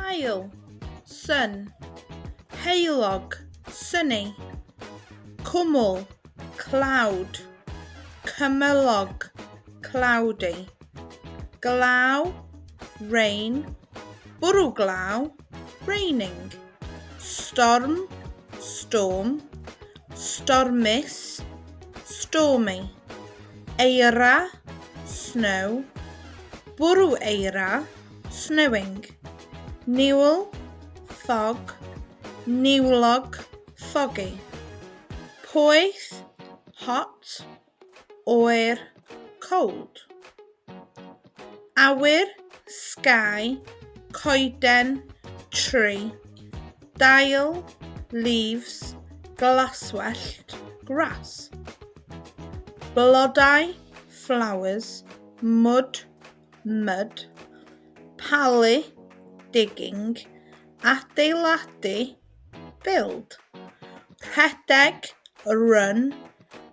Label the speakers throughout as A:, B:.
A: Haul, sun. Heulog, sunny. Cwmwl, cloud. Cymylog, cloudy. Glaw, rain. Bwrw glaw, raining. Storm, storm. Stormus, stormy. Eira, snow. Bwrw eira, snowing. Niwl, fog. Niwlog, foggy. Poeth, hot. Oer, cold. Awyr, sky, coeden, tree, dail, leaves, glaswellt, grass. Blodau, flowers, mud, mud, palu, digging, adeiladu, build, rhedeg, run,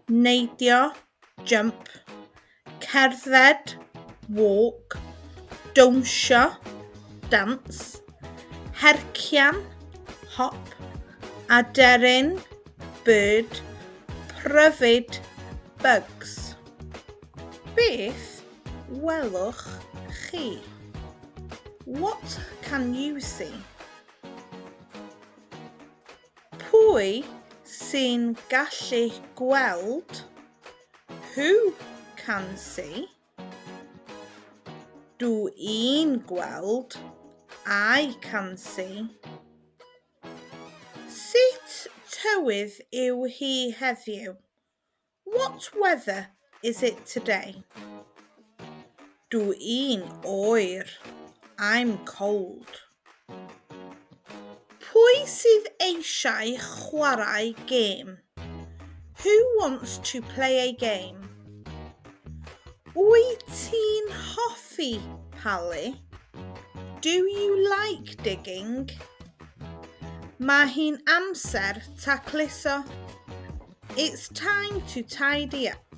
A: neidio, jump, cerdded, walk, dawnsio, dance, hercian, hop, aderyn, bird, pryfid, bugs. Beth welwch chi? What can you see? Pwy sy'n gallu gweld? Who can see? Dw i'n gweld. I can see. Sut tywydd yw hi heddiw? What weather is it today? Dw i'n oer. I'm cold. Pwy sydd eisiau chwarae gêm? Who wants to play a game? Wyt ti'n hoffi palu? Do you like digging? Mae hi'n amser tacluso. It's time to tidy up.